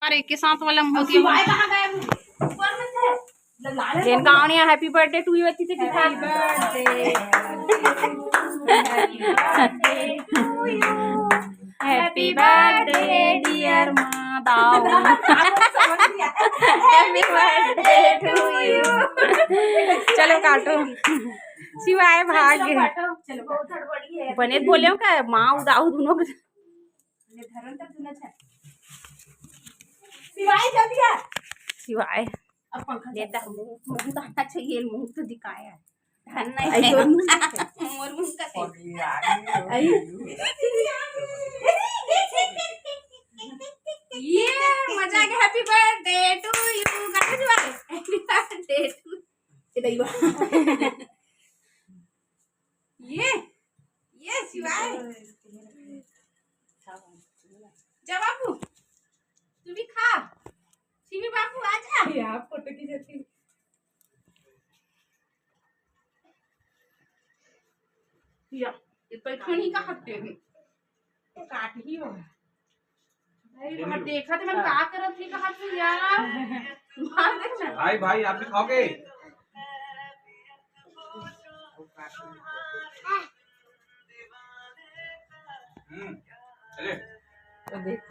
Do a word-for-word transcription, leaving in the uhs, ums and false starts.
अरे, एक के साथ वाला मोती शिवाय कहाँ गए? ऊपर में थे। ल-, लाल है। जेन गाँव ने happy birthday to you अति से दिखा। Happy birthday। Happy birthday dear Madhav. Happy birthday to you। चलो काटो। शिवाय भाग गे। चलो, बहुत हड़बड़ी है। बने बोले का माँ उदाऊ दोनों के। ये धरन तक तूने छा-, शिवाय जल्दी आ। शिवाय। अब पंखा देता चालू। मुंह, मुंह तो आना चाहिए, मुंह तो दिखाया है। धन नहीं आई है। तोर मुंह देखे। मोर मुंह का देख। आई। ये मजा आ गया। Happy birthday to you। काटो शिवाय। Happy birthday to ये दैवा। ये, ये शिवाय। जा बाबू, तू भी खा। शिवी बाबू, आजा। या फोटो खींचती। या, ये तो इतना नहीं का हत्या है। काट ही हो। अरे, वहाँ देखा तो मैं का करत थी, कहा तू यार। वहाँ देख ना। भाई, भाई, आप भी खाओगे? हम्म, चलिए। तो देख।